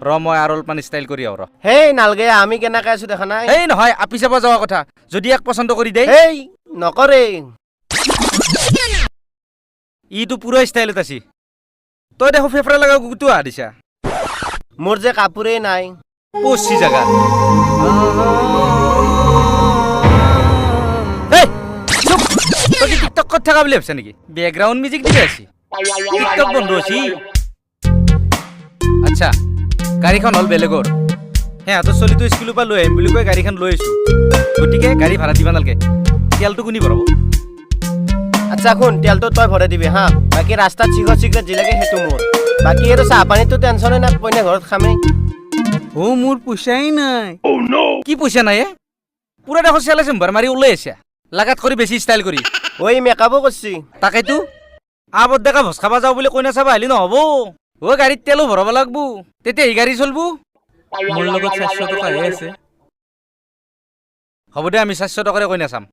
ৰ, মই আৰু অলপমান ষ্টাইল কৰি আহোঁ ৰ। হেই নালগে, আমি কেনেকে আছো দেখা নাই? এই নহয়, আপি চাব যোৱা কথা, যদি ইয়াক পচন্দ কৰি দেই। হেই নকৰে। ইটো পুৰা ষ্টাইলত আছি। তই দেখোন ফেফৰা লগা কুকুৰটো আহা দিছা। মোৰ যে কাপোৰেই নাই। পচি জাগা। এই চুপ, তই কি টিকটকত থকা বুলি ভাবছা নেকি? বেকগ্ৰাউণ্ড মিউজিক দিবি আছি, টিকটক বন্ধ হৈছি। আচ্ছা, গাড়ীখন হ'ল বেলেগৰ, সিহঁতৰ চলিটো স্কুলৰ পৰা লৈ আহিম বুলি কৈ গাড়ীখন লৈ আহিছোঁ, গতিকে গাড়ী ভাড়া দিব নালাগে। তেলটো কোনি ভৰাব? আচ্ছা শুন, তেলটো তই ভৰাই দিবি হা, বাকী ৰাস্তাত চিখৰ চিগৰেট যি লাগে সেইটো মোৰ। বাকী আৰু চাহ পানীটো টেনশ্যনে নাই, কইনা ঘৰত খামেই। অ' মোৰ পইচাই নাই। কি পইচা নাই এ? পুৰা দেখোন চেলে চেম্বাৰ মাৰি ওলাই আহিছা, লাগাত কৰি বেছি ষ্টাইল কৰি। ঐ মেকআপো কৰছি। তাকেতো আবত ডেকা ভোজ খাব যাওঁ বুলি কইনা চাব আহিলি নহ'ব। অ' গাড়ীত তেলো ভৰাব লাগব, তেতিয়া সি গাড়ী চলব। মোৰ লগত 400 টকাহে আছে। হ'ব দে, আমি 400 টকাৰে কইনা চাম।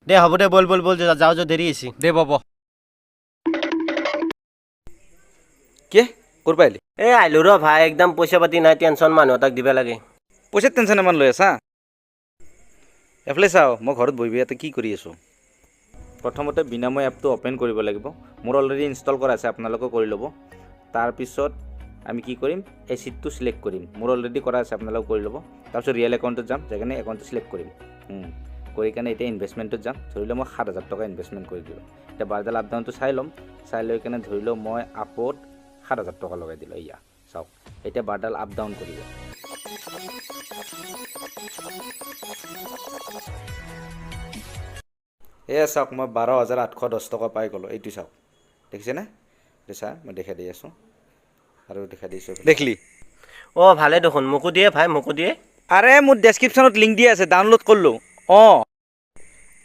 দে হ'ব দে, বল বল বল, যাওঁ যাওঁ, দেৰি হৈছে। দে বাব। কি ক'ৰ পৰা আহিলি? এ আহিলো ৰ ভাই, একদম পইচা পাতি নাই, টেনশ্যন, মানুহ এটাক দিব লাগে। পইচাৰ টেনশ্যন ইমান লৈ আছা? এফালে চাওঁ, মই ঘৰত বহি বহি ইয়াতে কি কৰি আছোঁ। প্ৰথমতে বিনাময় এপটো অ'পেন কৰিব লাগিব। মোৰ অলৰেডি ইনষ্টল কৰা আছে, আপোনালোকেও কৰি ল'ব। তাৰপিছত আমি কি কৰিম, এচিডটো চিলেক্ট কৰিম। মোৰ অলৰেডি কৰা আছে, আপোনালোকেও কৰি ল'ব। তাৰপিছত ৰিয়েল একাউণ্টত যাম, যাই কেনে একাউণ্টটো চিলেক্ট কৰিম। কৰি কেনে এতিয়া ইনভেষ্টমেণ্টত যাম। ধৰি লওঁ মই 7,000 টকা ইনভেষ্টমেণ্ট কৰি দিলোঁ। এতিয়া বাৰডাল আপ ডাউনটো চাই ল'ম। চাই লৈ কেনে ধৰি লওঁ মই আপত 7,000 টকা লগাই দিলোঁ। এয়া চাওক, এতিয়া বাৰডাল আপ ডাউন কৰিব। এয়া চাওক, মই 12,810 টকা পাই গ'লোঁ। এইটো চাওক, দেখিছেনে? এইটো চা, মই দেখাই দি আছোঁ আৰু দেখাই দিছোঁ। দেখিলি? অ' ভালে দেখোন, মোকো দিয়ে ভাই, মোকো দিয়ে। আৰে মোৰ ডেছক্ৰিপশ্যনত লিংক দিয়া আছে, ডাউনলোড কৰিলোঁ। অঁ,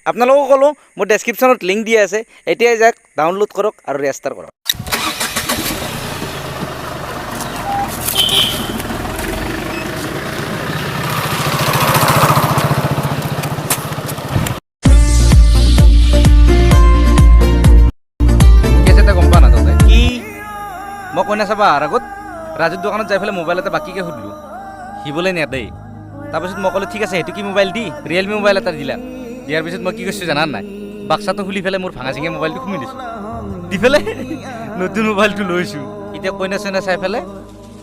আপোনালোকো ক'লোঁ, মোৰ ডেছক্ৰিপশ্যনত লিংক দিয়া আছে, এতিয়াই যাওক ডাউনলোড কৰক আৰু ৰেজিষ্টাৰ কৰক। কেছ এটা গম পোৱা না তহঁতে? কি? মই কইনা চাব অহাৰ আগত ৰাজুৰ দোকানত যাই পেলাই মোবাইল এটা বাকীকে সুধিলোঁ, সি বোলে নেদেই। তাৰপিছত মই ক'লোঁ ঠিক আছে, সেইটো কি মোবাইল দি, ৰিয়েলমি মোবাইল এটা দিলা। দিয়াৰ পিছত মই কি কৰিছোঁ জানা নাই? বাক্সাটো খুলি পেলাই মোৰ ভাঙা চিঙা মোবাইলটো সোমাই দিছোঁ, দি পেলাই নতুন মোবাইলটো লৈছোঁ। এতিয়া কইনা চইনা চাই পেলাই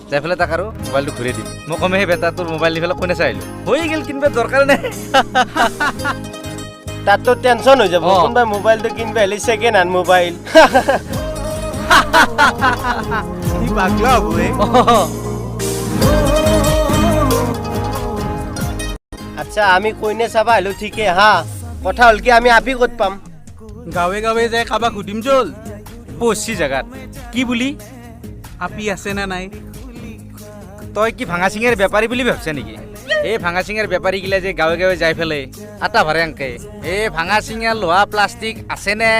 যাই পেলাই তাক আৰু মোবাইলটো ঘূৰাই দিম। মই ক'ম সেই বেটা তোৰ মোবাইল দি পেলাই কইনা চাই আহিলোঁ, হৈ গ'ল, কিনিব দৰকাৰ নাই। তাততো টেনশ্যন হৈ যাব, অ। কোনোবাই মোবাইলটো কিনিব আহিলে ছেকেণ্ড হেণ্ড মোবাইল। সি পাগলা হ'ব এ। আচ্ছা, আমি কইনা চাব আহিলো ঠিকে, হা, কথা হ'ল কি আমি আপি ক'ত পাম? গাঁৱে গাঁৱে যাই কাৰোবাক সুধিম চল। পচি জেগাত কি বুলি? আপি আছে নে নাই? তই কি ভাঙা চিঙাৰ বেপাৰী বুলি ভাবছা নেকি? এই ভাঙা চিঙাৰ বেপাৰীগিলা যে গাঁৱে গাঁৱে যাই পেলাই আটা ভাৰে আংকে, এই ভাঙা চিঙা লোহা প্লাষ্টিক আছেনে?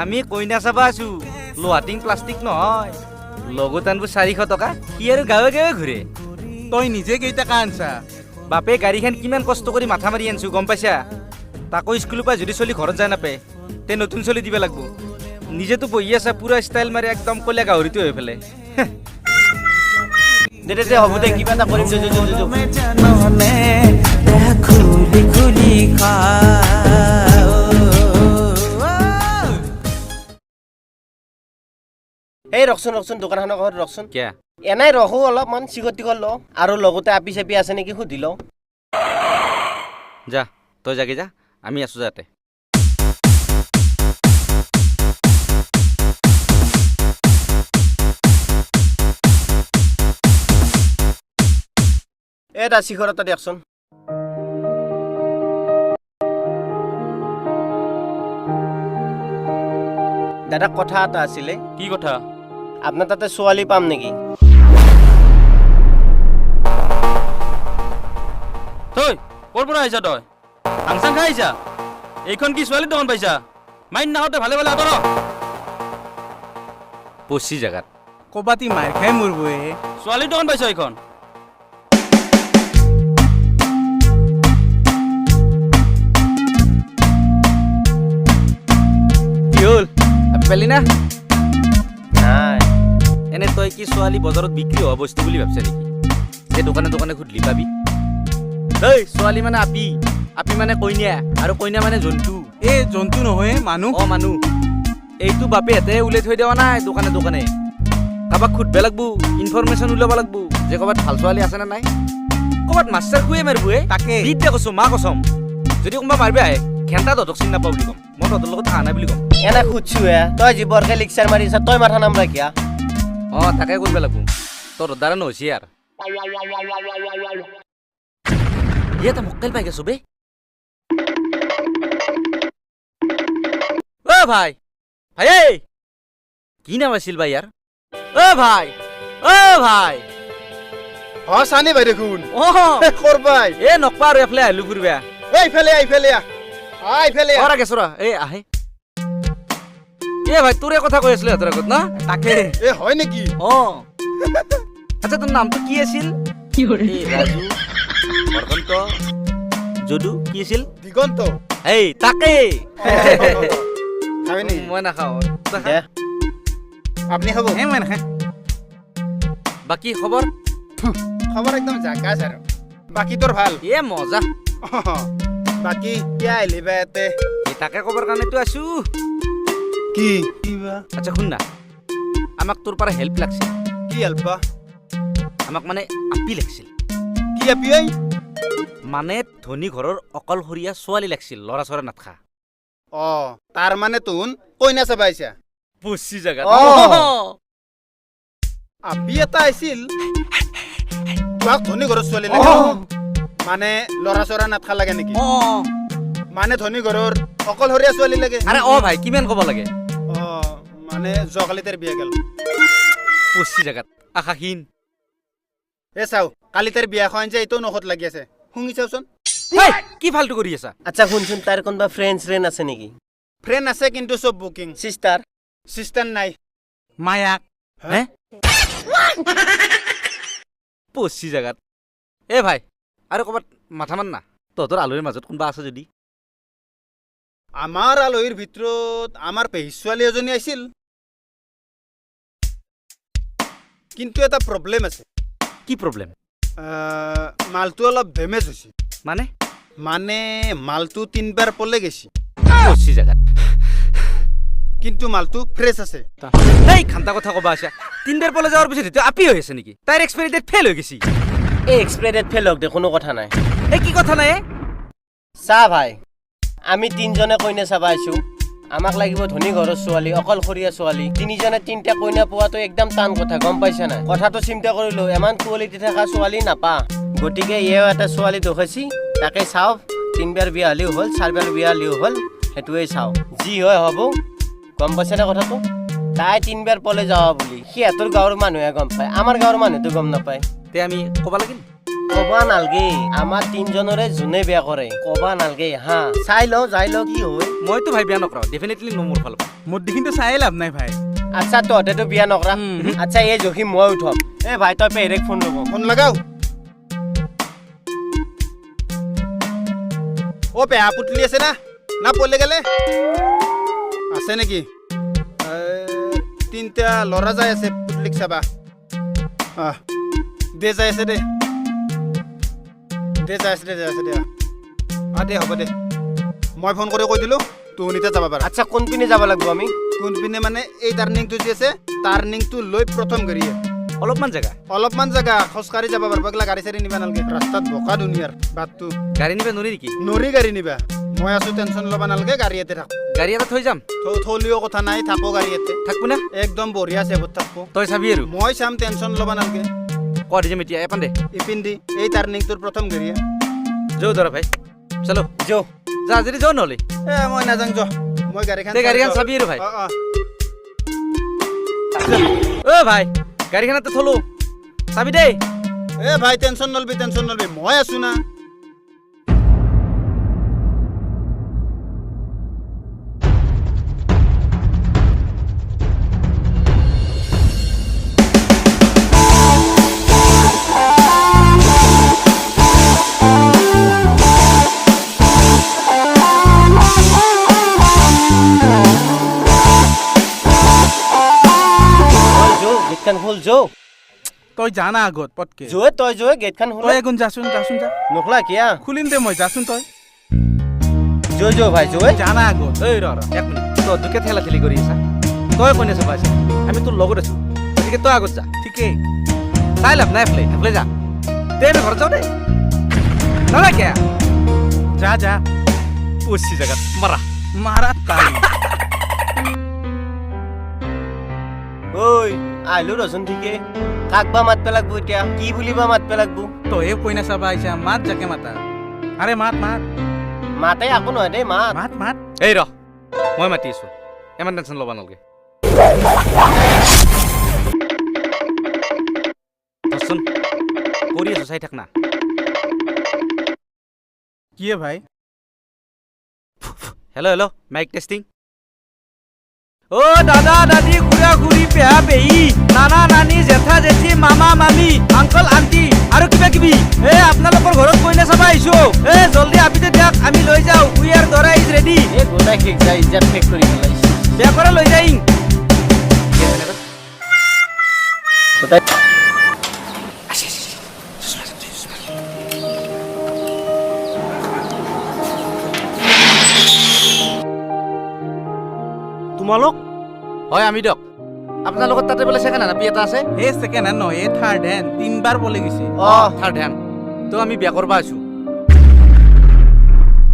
আমি কইনা চাব আছো, লোহা টিং প্লাষ্টিক নহয়। লগত আনব 400 টকা, সি আৰু গাঁৱে গাঁৱে ঘূৰে। তই নিজে কেইটকা আনছা? বাপে গাড়ীখন কিমান কষ্ট কৰি মাথা মাৰি আনছো গম পাইছা? তাকো স্কুলৰ পৰা যদি চলি ঘৰত যায় নাপায়, তে নতুন চলি দিব লাগব। নিজেতো বহি আছা পুৰা ষ্টাইল মাৰি একদম কলীয়া গাহৰিটো হৈ পেলাই। দে দে দে, হ'ব দে, কিবা এটা কৰিম। যো, যো, যো, যো। খুলি খুলি খা। এই ৰখচোন ৰখচোন, দোকানখনৰ ঘৰত ৰখচোন। কিয়া? এনেই ৰখো অলপমান, চিকট টিকট লওঁ আৰু লগতে আপি চাপি আছে নেকি সুধি লওঁ। যা তই যাগে যা, আমি আছোঁ যাতে। এই দা শিখৰ এটা দিয়কচোন। দাদা কথা এটা আছিলে। কি কথা? আপোনাৰ তাতে ছোৱালী পাম নেকি? তই ক'ৰ পৰা আহিছা? তই আংচাং খাই আহিছা? এইখন কি ছোৱালীৰ দোকান পাইছা? মাইন নাহোঁতে ভালে ভালে আঁতৰ। পচি জেগাত ক'বাত ই মাৰ খাই মৰব এ। ছোৱালীৰ দোকান পাইছা এইখন? কি হ'ল, আপি পালি না? নাই। এনে তই কি ছোৱালী বজাৰত বিক্ৰী হোৱা বস্তু বুলি ভাবছা নেকি যে দোকানে দোকানে সুধলি পাবি? ঐ ছোৱালী মানে আপি, আপি মানে কইনা, আৰু কইনা মানে জন্তু। এ জন্তু নহয় মানুহ। অ মানুহ। এইটো বাপেহঁতে উলিয়াই থৈ দিয়া নাই দোকানে দোকানে। কাৰোবাক সুধব লাগব, ইনফৰমেশ্যন ওলাব লাগব যে ক'ৰবাত ভাল ছোৱালী আছে নে নাই। ক'ৰবাত মাষ্টাৰ খুৱে মাৰিব এ। তাকে বিদ্যা কৈছো, মা কচম, যদি কোনোবা মাৰিব আহে ঘেণ্টা তহঁতক চিনি নাপাওঁ বুলি ক'ম, মই তহঁতৰ লগত অহা নাই বুলি ক'ম। এনে সুধছো হে, তই যি বৰকে লেকচাৰ মাৰিছা, তই মাথা নামৰা কিয়া? অ তাকে কৰিব লাগব, তোৰ দ্বাৰা নহৈছে আৰু। এটা মক্কেল পাই গেছো বে। অ ভাই, ভাই এই কি নাম আছিল ভাই ইয়াৰ? অ ভাই, অ ভাই। অ চানি ভাই দেখোন। অ কৰ ভাই? এ নকবা আৰু, এফালে আহিলো ফুৰিবা। এই ইফালে আহ, ইফালে আহ, আহ ইফালে আহ। অ গেছো ৰ, এই আহে। এ ভাই তোৰে কথা কৈ আছিলো সিহঁতৰ আগত না? তাকে। এ হয় নেকি? অ আচ্ছা, তোৰ নামটো কি আছিল? এই ৰাজু, বসন্ত, যদু, কি আছিল? দিগন্ত। এই তাকে। খাবি নেকি? মই নাখাওঁ। তই খা। দে। আপুনি খাব? হে মই নাখায়। বাকী খবৰ? খবৰ একদম জাকাছ আৰু। বাকী তোৰ ভাল? এ মজা। বাকী কিয় আহিলি বা ইয়াতে? এই তাকে কবৰ কাৰণেতো আছো। কি কিবা? আচ্ছা শুন না, আমাক তোৰ পৰা হেল্প লাগছিল। কি হেল্প বা? আমাক মানে আপি লাগছিল। কি আপি? ঐ মানে ধনী ঘৰৰ অকলশৰীয়া ছোৱালী লাগছিল, ল'ৰা চৰা নাথকা। অ তাৰ মানে তোন কইনা চাবা আহিছা? পচি জেগা। অ। আপি এটা আহিছিল, তোমাক ধনী ঘৰৰ ছোৱালী লাগে, মানে ল'ৰা চৰা নাথকা লাগে নেকি? অ মানে ধনী ঘৰৰ অকলশৰীয়া ছোৱালী লাগে? আৰে অ ভাই, কিমান ক'ব লাগে? অ মানে যোৱাকালি তাইৰ বিয়া গ'ল। পচি জেগাত আশাহীন। এ চাও, কালি তাইৰ বিয়া খোৱা যে এইটো নখত লাগি আছে, শুঙি চাওচোন। হেই, কি ফাল্টু কৰি আছা? আচ্ছা শুনচোন, তাইৰ কোনোবা ফ্ৰেণ্ড শ্ৰেণ্ড আছে নেকি? ফ্ৰেণ্ড আছে কিন্তু চব বুকিং। চিষ্টাৰ? চিষ্টাৰ নাই। মায়াক। হে পচি জেগাত। এ ভাই আৰু ক'ৰবাত মাথা মাৰ না, তহঁতৰ আলহীৰ মাজত কোনোবা আছে যদি। আমাৰ আলহীৰ ভিতৰত আমাৰ পেহী ছোৱালী এজনী আহিছিল, কিন্তু এটা প্ৰব্লেম আছে। কি প্ৰব্লেম? মালটো অলপ ডেমেজ হৈছে। মানে? মানে মালটো তিনবাৰ পলে গৈছে। পচি জেগাত। কিন্তু মালটো ফ্ৰেছ আছে। এই ঘণ্টা কথা ক'বা আছা, তিনবাৰ পলে যোৱাৰ পিছত সেইটো আপি হৈ আছে নেকি? তাইৰ এক্সপায়াৰী ডেট ফেইল হৈ গৈছে। এই এক্সপায়াৰী ডেট ফেইল হওক দে, কোনো কথা নাই। এই কি কথা নাই? চা ভাই, আমি তিনজনে কইনা চাবা আহিছো। আমাক লাগিব ধনী ঘৰৰ ছোৱালী, অকলশৰীয়া ছোৱালী। তিনিজনে তিনিটা কইনা পোৱাটো একদম টান কথা, গম পাইছা নাই? কথাটো চিন্তা কৰিলো, ইমান কোৱালিটি থকা ছোৱালী নাপা। গতিকে এও এটা ছোৱালী দেখুৱাইছি, তাকে চাওঁ। তিনবাৰ বিয়া হ'লেও হ'ল, চাৰিবাৰ বিয়া হ'লেও হ'ল, সেইটোৱেই চাওঁ, যি হয় হ'ব। গম পাইছেনে কথাটো? তাই তিনবাৰ পলে যাৱা বুলি সিহঁতৰ গাঁৱৰ মানুহে গম পায়, আমাৰ গাঁৱৰ মানুহেতো গম নাপায়। তে আমি ক'ব লাগিল? ক'বা নালগে, আমাৰ তিনজনৰে যোনে বিয়া কৰে ক'বা নালগে। হা চাই লওঁ, যাই লওঁ কি হয়। মইতো ভাই বিয়া নকৰাওঁ, ডেফিনেটলি নো মোৰ ফালৰ পৰা। মোৰ দেখিনতো চায়ে লাভ নাই ভাই। আচ্ছা তহঁতেতো বিয়া নকৰা। আচ্ছা এই জখিম মই উঠম। এ ভাই তই পেহীৰেক ফোন ল'ব। ফোন লগাও। অ পেহা পুতলি আছে না? না পলে গেলে আছে নেকি? তিনটা ল'ৰা যাই আছে পুতলিক চাবা। দে যাই আছে দে, দে যাই আছে দে, যাই আছে দে। দে হ'ব দে, মই ফোন কৰি কৈ দিলোঁ, তুহুনিতে যাব পাৰা। আচ্ছা কোনপিনে যাব লাগিব আমি? কোনপিনে মানে এই টাৰ্ণিংটো যে আছে, টাৰ্ণিংটো লৈ প্ৰথম গাড়ীয়ে। অলপমান জেগা। অলপমান জেগা খোজকাঢ়ি যাব পাৰিব, এগিলা গাড়ী চাড়ী নিবা নালাগে। ৰাস্তাত বোকা দুনিয়াৰ বাটটো। গাড়ী নিবা নোৱাৰি নেকি? নৰি গাড়ী নিবা, মই আছো, টেনচন ল'ব নালাগে, গাড়ী ইয়াতে থাক। গাড়ী এটা থৈ যাম। থলিও কথা নাই, থাকো গাড়ী ইয়াতে। থাকবো না? একদম বঢ়িয়া চেভত থাকবো। তই চাবি আৰু। মই চাম, টেনচন ল'ব নালাগে। ক দি যাম এতিয়া, এপান দে। ইপিন দি এই টাৰ্ণিংটোৰ প্ৰথম গাড়ীয়ে। যৌ দৰা ভাই, চলো। যৌ। যা যদি যৌ নহ'লে। এ মই নাযাং, যা, মই গাড়ীখন দে গাড়ীখন চাবি আৰু ভাই। অ অ। অ ভাই, গাড়ীখনতে থলো, চাবি দেই। এ ভাই টেনচন নলবি, টেনচন নলবি, মই আছো না। যৌ, গেটখন খোল যৌ। তই যা না আগত পটকে। যৌ তই যৌ, গেটখন খোল। তই এগুণ যাচোন, যাচোন যা। নোখোলা কিয়া? খুলিম দে মই, যাচোন তই। যৌ যৌ ভাই যৌ। যা না আগত। ঐ ৰ ৰ, এক মিনিট, তই দুকে ঠেলা ঠেলি কৰি আছা। তই কইনা চাব আছা, আমি তোৰ লগত আছো, গতিকে তই আগত যা। ঠিকেই। চাই লাভ নাই, এফালে এফালে যা। দে আমি ঘৰত যাওঁ দে। নাযায় কিয়া? যা যা। পচি জেগাত মাৰা। মাৰা তাই। ঐ আহিলো ৰচোন ঠিকে। কাক বা মাতব লাগব এতিয়া, কি বুলি বা মাতব লাগব? তয়ে কইনা চাব আহিছা, মাত যাকে মাতা। আৰে মাত মাত। মাতে একো নহয় দেই, মাত। মাত মাত। এই ৰ, মই মাতি আছো, ইমান টেনচন ল'ব নালাগে। ধৰচোন, কৰি আছো, চাই থাক না। কিয়ে ভাই? Hello hello, mic testing. অ দাদা দাদি, খুৰা খুৰী, পেহা পেহী, নানা নানি, জেঠা জেঠী, মামা মামী, আংকল আণ্টি আৰু কিবা কিবি, এ আপোনালোকৰ ঘৰত কইনা চাব আহিছো। এ জলদি আপিতে দিয়ক, আমি লৈ যাওঁ। We are দৰা is ready. এই গোটাই শেষ যায়, ইজ্জাত শেষ কৰি পেলাইছে। বিয়া কৰা লৈ যাইং। গোটাই। তোমালোক? হয় আমি দিয়ক। আপোনালোকৰ তাতে বোলে ছেকেণ্ড হেণ্ড আপি এটা আছে? এই ছেকেণ্ড হেণ্ড নহয়, এই থাৰ্ড হেণ্ড, তিনবাৰ বলে গৈছে। অ থাৰ্ড হেণ্ড তো আমি বিয়া কৰবা আছো।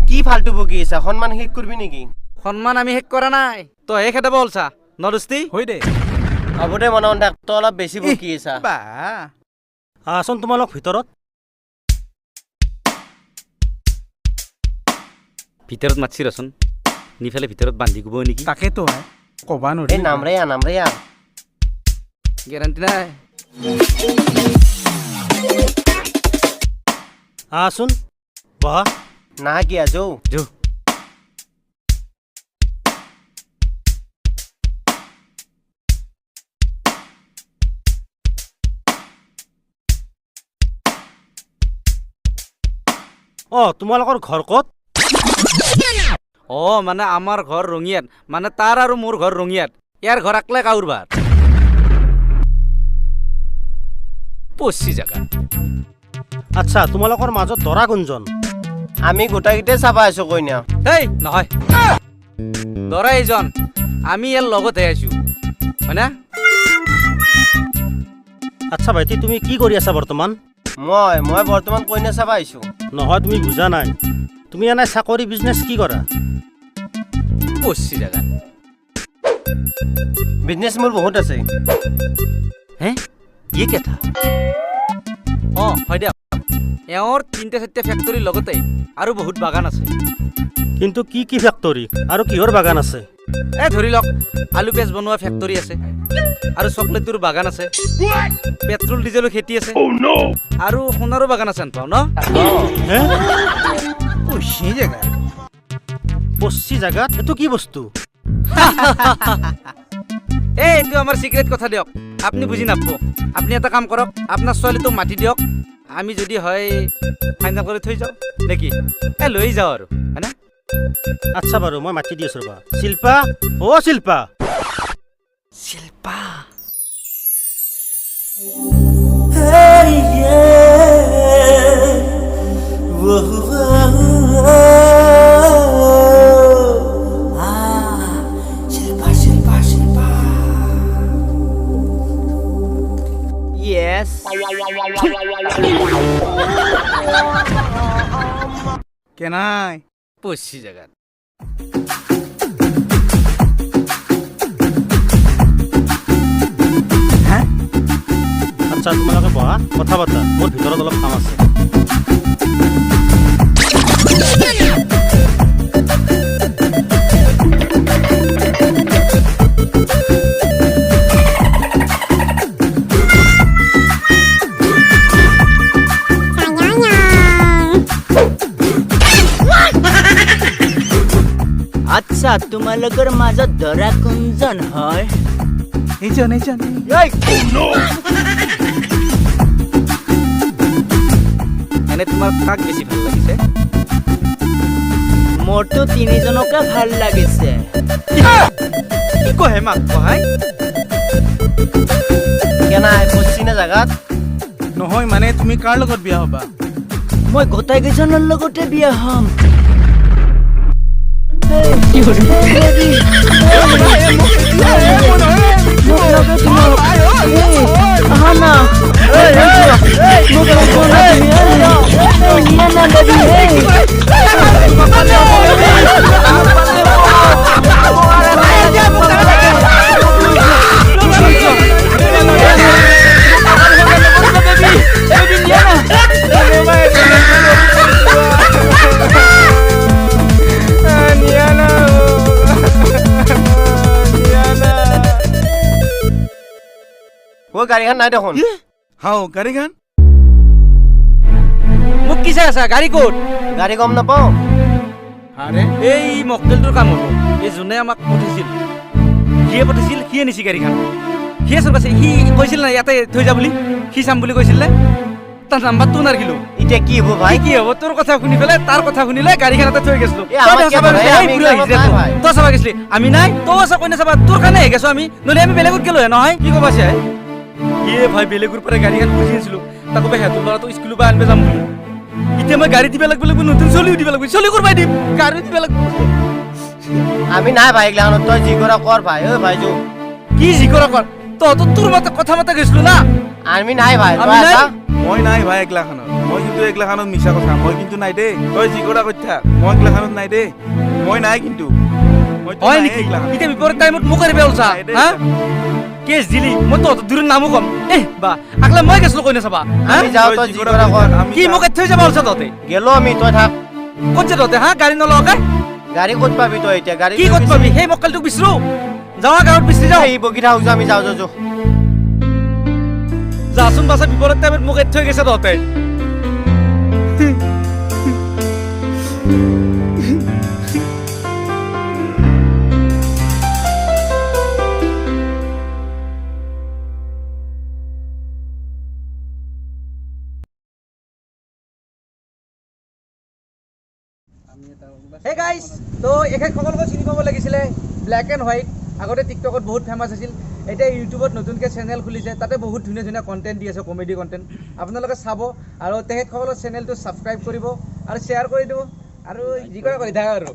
কি ফাল্টু বকি আছা, সন্মান শেষ কৰবি নেকি? সন্মান আমি শেষ কৰা নাই, তইহে খেদাব ওলছা নদস্তি। হৈ দে। হ'ব দে মনন থাক, তই অলপ বেছি বকি আছা। বা আহচোন তোমালোক ভিতৰত। ভিতৰত মাতছি ৰচোন, নিফালে ভিতৰত বান্ধি গুব নেকি? তাকেতো ভাই, কবা এই নোৱাৰি। নামৰে আ, নামৰে আ। গেৰাণ্টি নাই। আহচোন বহা। না কিয়া যৌ। যৌ। অ তোমালোকৰ ঘৰ ক'ত? অ মানে আমাৰ ঘৰ ৰঙিয়াত, মানে তাৰ আৰু মোৰ ঘৰ ৰঙিয়াত, ইয়াৰ ঘৰ আকলে কাউৰবাৰ পচি জেগা। আচ্ছা, তোমালোকৰ মাজত দৰা কোনজন? আমি গোটাইকেইটাই চাবা আহিছো কইনা। হেই নহয়, দৰা এইজন, আমি ইয়াৰ লগতহে আছো, হয় না? আচ্ছা ভাইটি, তুমি কি কৰি আছা বৰ্তমান? মই মই বৰ্তমান কইনা চাবা আহিছো। নহয়, তুমি বুজা নাই, তুমি এনে চাকৰি বিজনেছ কি কৰা? পচি জেগা। বিজনেছ মোৰ বহুত আছে। হে কি কথা? অ হয় দিয়ক, এওঁৰ তিনিটা চাৰিটা ফেক্টৰীৰ লগতে আৰু বহুত বাগান আছে। কিন্তু কি কি ফেক্টৰী আৰু কিহৰ বাগান আছে? এ ধৰি লওক আলু পেঁয়াজ বনোৱা ফেক্টৰী আছে, আৰু চকলেটৰ বাগান আছে, পেট্ৰল ডিজেলৰ খেতি আছে, আৰু সোণাৰো বাগান আছে পাওঁ ন? হে পচি জেগা। পচি জেগাত এইটো কি বস্তু? এই এইটো আমাৰ চিক্ৰেট কথা দিয়ক, আপুনি বুজি নাপাব। আপুনি এটা কাম কৰক, আপোনাৰ ছোৱালীটোক মাতি দিয়ক, আমি যদি হয় ফাইনেল কৰি থৈ যাওঁ নেকি? এ লৈ যাওঁ আৰু, হয়নে? আচ্ছা বাৰু, মই মাতি দি আছো ৰ'বা। শিল্পা, অ শিল্পা। শিল্পা। শিল্পা শিল্পা। য়েছ। কেনাই পচি জেগাত। আচ্ছা, তোমালোকে বহা, কথা পাতা, মোৰ ভিতৰত অলপ কাম আছে। আচ্ছা, তোমালোকৰ মাজত দৰা কোনজন হয়? এইজন এইজন। এনে তোমাৰ কাক বেছি ভাল লাগিছে? মোৰতো তিনিজনকে ভাল লাগিছে। কি কহে মাক কহাই? কেনাই পচি না জেগাত? নহয় মানে তুমি কাৰ লগত বিয়া হ'বা? মই গোটেইকেইজনৰ লগতে বিয়া হ'ম। গাড়ীখন নাই দেখোন। হাও গাড়ীখন? মোক কি চাই আছা? গাড়ী ক'ত? গাড়ী গম নাপাওঁ। আৰে এই মকটেলটোৰ কাম হ'ব। এই যোনে আমাক পঠিছিল, সিয়ে পঠিছিল, সিয়ে নিছি গাড়ীখন। সিয়ে চলাইছে। সি কৈছিল না ইয়াতে থৈ যা বুলি, সি চাম বুলি কৈছিল নে? তাৰ নাম্বাৰটো নাৰাখিলো। এতিয়া কি হ'ব ভাই? কি হ'ব? তোৰ কথা শুনি পেলাই তাৰ কথা শুনিলে গাড়ীখন এটা থৈ গৈছিলো। তই চাবা গৈছিলি, আমি নাই। তই আছা কইনা চাবা, তোৰ কাৰণে গেছো আমি, নহ'লে আমি বেলেগত গেলো হে নহয়। কি ক'ব আছে? ইয়ে ভাই, বেলেগৰ পৰা গাড়ীখন খুজি আনিছিলো, তাকো সিহঁতৰ ল'ৰাটো স্কুলৰ পৰা আনিব যাম বুলি। এতিয়া মই গাড়ী দিব লাগিব, নতুন চলিও দিব লাগিব, চলি কৰবাই দিম, গাড়ী দিব লাগিব। আমি নাই ভাই এইগিলাখনত, তই যি কৰা কৰ ভাই। ঐ ভাইজো, কি যি কৰা কৰ? তহঁতৰ তোৰ মতে কথা মতে গৈছিলো না। আমি নাই ভাই, আমি নাই। মই নাই ভাই এইগিলাখনত। মই কিন্তু এইগিলাখনত মিছা কথা, মই কিন্তু নাই দেই। তই যি কৰা কৰি থাক, মই এইগিলাখনত নাই দেই। মই নাই কিন্তু। হয় নেকি? এতিয়া বিপদ টাইমত মোক এৰিব ওলছা হা? কেছ দিলি, মই তহঁতৰ দূৰৰ নামো কম। এ বা আগলা মই গেছিলো কইনা চাবা। কি মোক থৈ যাব ওলছা তহঁতে? গেলো আমি, তই থাক। ক'ত যে তহঁতে হা? গাড়ী নলগাই গাড়ী ক'ত পাবি তই এতিয়া? গাড়ী কি ক'ত পাবি? সেই মক্কেলটোক বিচৰো, যাওঁ গাঁৱত বিচাৰি যাওঁ। এই বগী থাক, আমি যাওঁ। যাওঁ যাচোন বাচা, বিপদৰ টাইমত মোক এৰি থৈ গৈছে তহঁতে। হে গাইজ, তো এখেতসকলকো চিনি পাব লাগিছিলে। ব্লেক এণ্ড হোৱাইট আগতে টিকটকত বহুত ফেমাছ আছিল, এতিয়া ইউটিউবত নতুনকৈ চেনেল খুলিছে, তাতে বহুত ধুনীয়া ধুনীয়া কণ্টেণ্ট দি আছে, কমেডি কণ্টেণ্ট। আপোনালোকে চাব আৰু তেখেতসকলৰ চেনেলটো ছাবস্ক্ৰাইব কৰিব আৰু শ্বেয়াৰ কৰি দিব আৰু যি কৰা কৰি থাক আৰু।